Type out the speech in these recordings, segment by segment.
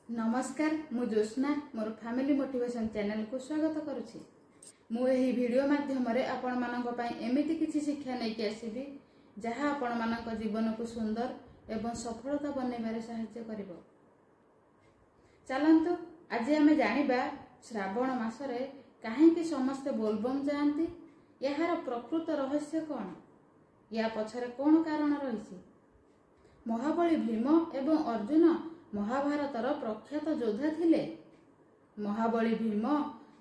ନମସ୍କାର, ମୁଁ ଜ୍ୟୋତ୍ସ୍ନା, ମୋର ଫ୍ୟାମିଲି ମୋଟିଭେସନ ଚ୍ୟାନେଲକୁ ସ୍ୱାଗତ କରୁଛି। ମୁଁ ଏହି ଭିଡ଼ିଓ ମାଧ୍ୟମରେ ଆପଣମାନଙ୍କ ପାଇଁ ଏମିତି କିଛି ଶିକ୍ଷା ନେଇକି ଆସିବି, ଯାହା ଆପଣମାନଙ୍କ ଜୀବନକୁ ସୁନ୍ଦର ଏବଂ ସଫଳତା ବନେଇବାରେ ସାହାଯ୍ୟ କରିବ। ଚାଲନ୍ତୁ, ଆଜି ଆମେ ଜାଣିବା ଶ୍ରାବଣ ମାସରେ କାହିଁକି ସମସ୍ତେ ବୋଲବମ୍ ଯାଆନ୍ତି, ଏହାର ପ୍ରକୃତ ରହସ୍ୟ କ'ଣ, ୟା ପଛରେ କ'ଣ କାରଣ ରହିଛି। ମହାବଳୀ ଭୀମ ଏବଂ ଅର୍ଜୁନ ମହାଭାରତର ପ୍ରଖ୍ୟାତ ଯୋଦ୍ଧା ଥିଲେ। ମହାବଳୀ ଭୀମ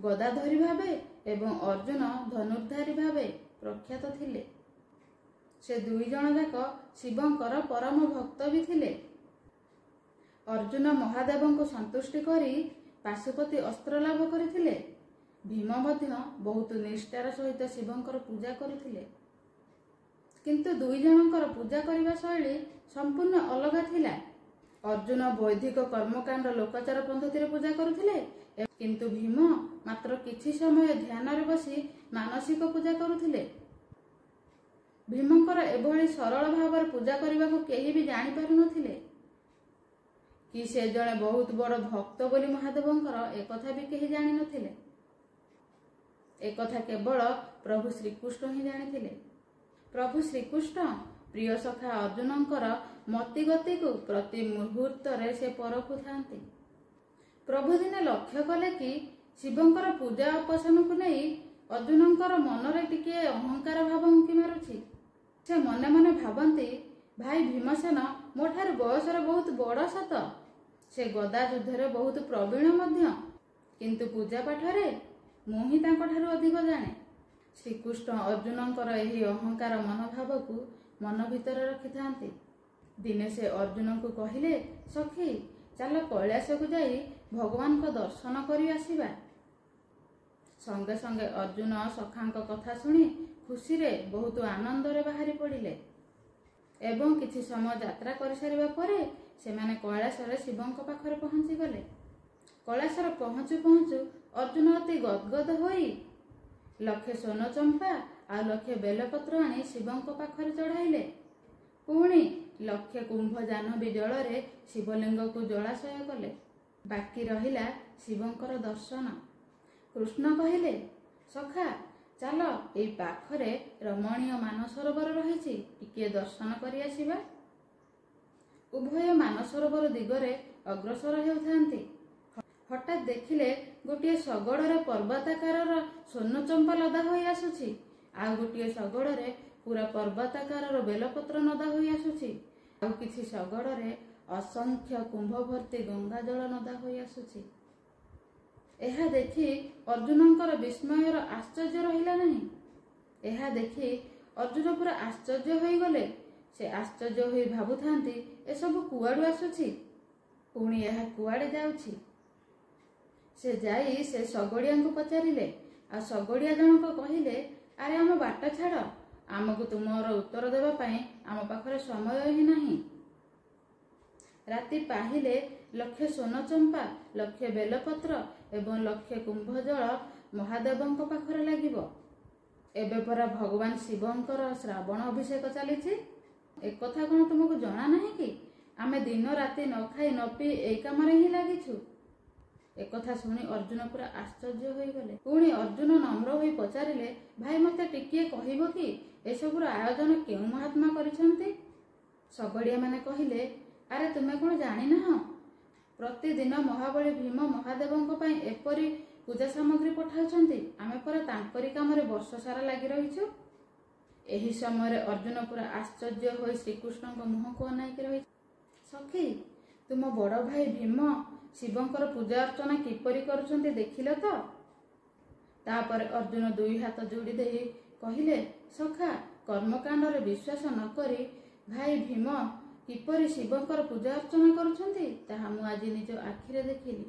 ଗଦାଧରୀ ଭାବେ ଏବଂ ଅର୍ଜୁନ ଧନୁର୍ଧାରୀ ଭାବେ ପ୍ରଖ୍ୟାତ ଥିଲେ। ସେ ଦୁଇ ଜଣ ଯାକ ଶିବଙ୍କର ପରମ ଭକ୍ତ ବି ଥିଲେ। ଅର୍ଜୁନ ମହାଦେବଙ୍କୁ ସନ୍ତୁଷ୍ଟି କରି ପାଶୁପତି ଅସ୍ତ୍ର ଲାଭ କରିଥିଲେ। ଭୀମ ମଧ୍ୟ ବହୁତ ନିଷ୍ଠାର ସହିତ ଶିବଙ୍କର ପୂଜା କରୁଥିଲେ। କିନ୍ତୁ ଦୁଇ ଜଣଙ୍କର ପୂଜା କରିବା ଶୈଳୀ ସମ୍ପୂର୍ଣ୍ଣ ଅଲଗା ଥିଲା। ଅର୍ଜୁନ ବୈଦିକ କର୍ମକାଣ୍ଡ, ଲୋକାଚାର ପଦ୍ଧତିରେ ପୂଜା କରୁଥିଲେ, କିନ୍ତୁ ଭୀମ ମାତ୍ର କିଛି ସମୟ ଧ୍ୟାନରେ ବସି ମାନସିକ ପୂଜା କରୁଥିଲେ। ଭୀମଙ୍କର ଏଭଳି ସରଳ ଭାବରେ ପୂଜା କରିବାକୁ କେହି ବି ଜାଣିପାରୁନଥିଲେ କି ସେ ଜଣେ ବହୁତ ବଡ଼ ଭକ୍ତ ବୋଲି ମହାଦେବଙ୍କର, ଏକଥା ବି କେହି ଜାଣିନଥିଲେ। ଏକଥା କେବଳ ପ୍ରଭୁ ଶ୍ରୀକୃଷ୍ଣ ହିଁ ଜାଣିଥିଲେ। ପ୍ରଭୁ ଶ୍ରୀକୃଷ୍ଣ ପ୍ରିୟ ସଖା ଅର୍ଜୁନଙ୍କର ମତିଗତିକୁ ପ୍ରତି ମୁହୂର୍ତ୍ତରେ ସେ ପରଖୁଥାନ୍ତି। ପ୍ରଭୁ ଦିନେ ଲକ୍ଷ୍ୟ କଲେ କି ଶିବଙ୍କର ପୂଜା ଉପାସନାକୁ ନେଇ ଅର୍ଜୁନଙ୍କର ମନରେ ଟିକିଏ ଅହଙ୍କାର ଭାବ ଉଙ୍କି ମାରୁଛି। ସେ ମନେ ମନେ ଭାବନ୍ତି, ଭାଇ ଭୀମସେନ ମୋ ଠାରୁ ବୟସରେ ବହୁତ ବଡ଼ ସତ, ସେ ଗଦା ଯୁଦ୍ଧରେ ବହୁତ ପ୍ରବୀଣ ମଧ୍ୟ, କିନ୍ତୁ ପୂଜା ପାଠରେ ମୁଁ ହିଁ ତାଙ୍କଠାରୁ ଅଧିକ ଜାଣେ। ଶ୍ରୀକୃଷ୍ଣ ଅର୍ଜୁନଙ୍କର ଏହି ଅହଙ୍କାର ମନୋଭାବକୁ ମନ ଭିତରେ ରଖିଥାନ୍ତି। ଦିନେ ସେ ଅର୍ଜୁନଙ୍କୁ କହିଲେ, ସଖୀ, ଚାଲ କୈଳାସକୁ ଯାଇ ଭଗବାନଙ୍କ ଦର୍ଶନ କରି ଆସିବା। ସଙ୍ଗେ ସଙ୍ଗେ ଅର୍ଜୁନ ସଖାଙ୍କ କଥା ଶୁଣି ଖୁସିରେ ବହୁତ ଆନନ୍ଦରେ ବାହାରି ପଡ଼ିଲେ ଏବଂ କିଛି ସମୟ ଯାତ୍ରା କରିସାରିବା ପରେ ସେମାନେ କୈଳାସରେ ଶିବଙ୍କ ପାଖରେ ପହଞ୍ଚିଗଲେ। କୈଳାସରେ ପହଞ୍ଚୁ ପହଞ୍ଚୁ ଅର୍ଜୁନ ଅତି ଗଦଗଦ ହୋଇ ଲକ୍ଷେ ସ୍ୱର୍ଣ୍ଣ ଚମ୍ପା ଆଉ ଲକ୍ଷେ ବେଲପତ୍ର ଆଣି ଶିବଙ୍କ ପାଖରେ ଚଢ଼ାଇଲେ। ପୁଣି ଲକ୍ଷେ କୁମ୍ଭ ଜାହ୍ନବୀ ଜଳରେ ଶିବଲିଙ୍ଗକୁ ଜଳାଶୟ କଲେ। ବାକି ରହିଲା ଶିବଙ୍କର ଦର୍ଶନ। କୃଷ୍ଣ କହିଲେ, ସଖା, ଚାଲ, ଏଇ ପାଖରେ ରମଣୀୟ ମାନସରୋବର ରହିଛି, ଟିକିଏ ଦର୍ଶନ କରି ଆସିବା। ଉଭୟ ମାନସରୋବର ଦିଗରେ ଅଗ୍ରସର ହେଉଥାନ୍ତି, ହଠାତ୍ ଦେଖିଲେ ଗୋଟିଏ ଶଗଡ଼ରେ ପର୍ବତାକାରର ସ୍ୱର୍ଣ୍ଣଚମ୍ପା ଲଦା ହୋଇ ଆସୁଛି, ଆଉ ଗୋଟିଏ ଶଗଡ଼ରେ ପୁରା ପର୍ବତାକାରର ବେଲପତ୍ର ନଦା ହୋଇ ଆସୁଛି, ଆଉ କିଛି ଶଗଡ଼ରେ ଅସଂଖ୍ୟ କୁମ୍ଭ ଭର୍ତ୍ତି ଗଙ୍ଗା ଜଳ ନଦା ହୋଇ ଆସୁଛି। ଏହା ଦେଖି ଅର୍ଜୁନଙ୍କର ବିସ୍ମୟର ଆଶ୍ଚର୍ଯ୍ୟ ରହିଲା ନାହିଁ। ଏହା ଦେଖି ଅର୍ଜୁନ ପୁରା ଆଶ୍ଚର୍ଯ୍ୟ ହୋଇଗଲେ। ସେ ଆଶ୍ଚର୍ଯ୍ୟ ହୋଇ ଭାବୁଥାନ୍ତି, ଏସବୁ କୁଆଡୁ ଆସୁଛି, ପୁଣି ଏହା କୁଆଡେ ଯାଉଛି? ସେ ଯାଇ ସେ ଶଗଡ଼ିଆଙ୍କୁ ପଚାରିଲେ, ଆଉ ଶଗଡ଼ିଆ ଜଣକ କହିଲେ, ଆରେ ଆମ ବାଟ ଛାଡ଼, ଆମକୁ ତୁମର ଉତ୍ତର ଦେବା ପାଇଁ ଆମ ପାଖରେ ସମୟ ହିଁ ନାହିଁ। ରାତି ପାହିଲେ ଲକ୍ଷେ ସ୍ୱର୍ଣ୍ଣଚମ୍ପା, ଲକ୍ଷେ ବେଲପତ୍ର ଏବଂ ଲକ୍ଷେ କୁମ୍ଭ ଜଳ ମହାଦେବଙ୍କ ପାଖରେ ଲାଗିବ। ଏବେ ପରା ଭଗବାନ ଶିବଙ୍କର ଶ୍ରାବଣ ଅଭିଷେକ ଚାଲିଛି, ଏକଥା କ'ଣ ତୁମକୁ ଜଣା ନାହିଁ କି? ଆମେ ଦିନ ରାତି ନ ଖାଇ ନ ପିଇ ଏଇ କାମରେ ହିଁ ଲାଗିଛୁ। ଏକଥା ଶୁଣି ଅର୍ଜୁନ ପୁରା ଆଶ୍ଚର୍ଯ୍ୟ ହୋଇଗଲେ। ପୁଣି ଅର୍ଜୁନ ନମ୍ର ହୋଇ ପଚାରିଲେ, ଭାଇ, ମୋତେ ଟିକିଏ କହିବ କି ଏସବୁର ଆୟୋଜନ କେଉଁ ମହାତ୍ମା କରିଛନ୍ତି? ଶଗଡ଼ିଆ ମାନେ କହିଲେ, ଆରେ ତୁମେ କ'ଣ ଜାଣିନାହ? ପ୍ରତିଦିନ ମହାବଳୀ ଭୀମ ମହାଦେବଙ୍କ ପାଇଁ ଏପରି ପୂଜା ସାମଗ୍ରୀ ପଠାଉଛନ୍ତି। ଆମେ ପରା ତାଙ୍କରି କାମରେ ବର୍ଷ ସାରା ଲାଗି ରହିଛୁ। ଏହି ସମୟରେ ଅର୍ଜୁନ ପୁରା ଆଶ୍ଚର୍ଯ୍ୟ ହୋଇ ଶ୍ରୀକୃଷ୍ଣଙ୍କ ମୁହଁକୁ ଅନାଇକି ରହି, ସଖୀ, ତୁମ ବଡ଼ ଭାଇ ଭୀମ ଶିବଙ୍କର ପୂଜା ଅର୍ଚ୍ଚନା କିପରି କରୁଛନ୍ତି ଦେଖିଲ ତ? ତାପରେ ଅର୍ଜୁନ ଦୁଇ ହାତ ଯୋଡ଼ି ଦେଇ କହିଲେ, ସଖା, କର୍ମକାଣ୍ଡରେ ବିଶ୍ୱାସ ନ କରି ଭାଇ ଭୀମ କିପରି ଶିବଙ୍କର ପୂଜା ଅର୍ଚ୍ଚନା କରୁଛନ୍ତି, ତାହା ମୁଁ ଆଜି ନିଜ ଆଖିରେ ଦେଖିଲି।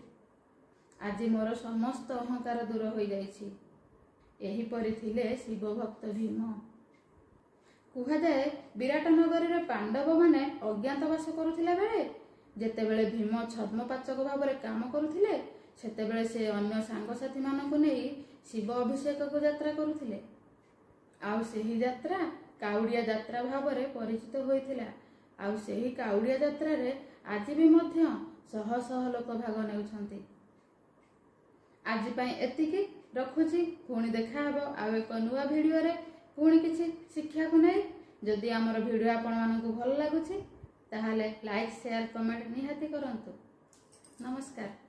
ଆଜି ମୋର ସମସ୍ତ ଅହଙ୍କାର ଦୂର ହୋଇଯାଇଛି। ଏହିପରି ଥିଲେ ଶିବ ଭକ୍ତ ଭୀମ। କୁହାଯାଏ, ବିରାଟ ନଗରୀରେ ପାଣ୍ଡବମାନେ ଅଜ୍ଞାତବାସ କରୁଥିଲା ବେଳେ ଯେତେବେଳେ ଭୀମ ଛଦ୍ମପାଚକ ଭାବରେ କାମ କରୁଥିଲେ, ସେତେବେଳେ ସେ ଅନ୍ୟ ସାଙ୍ଗସାଥୀମାନଙ୍କୁ ନେଇ ଶିବ ଅଭିଷେକକୁ ଯାତ୍ରା କରୁଥିଲେ। ଆଉ ସେହି ଯାତ୍ରା କାଉଡ଼ିଆ ଯାତ୍ରା ଭାବରେ ପରିଚିତ ହୋଇଥିଲା। ଆଉ ସେହି କାଉଡ଼ିଆ ଯାତ୍ରାରେ ଆଜି ବି ମଧ୍ୟ ଶହ ଶହ ଲୋକ ଭାଗ ନେଉଛନ୍ତି। ଆଜି ପାଇଁ ଏତିକି ରଖୁଛି। ପୁଣି ଦେଖାହେବ ଆଉ ଏକ ନୂଆ ଭିଡ଼ିଓରେ, ପୁଣି କିଛି ଶିକ୍ଷାକୁ ନେଇ। ଯଦି ଆମର ଭିଡ଼ିଓ ଆପଣମାନଙ୍କୁ ଭଲ ଲାଗୁଛି, ତାହେଲେ ଲାଇକ୍, ସେୟାର, କମେଣ୍ଟ ନିହାତି କରନ୍ତୁ। ନମସ୍କାର।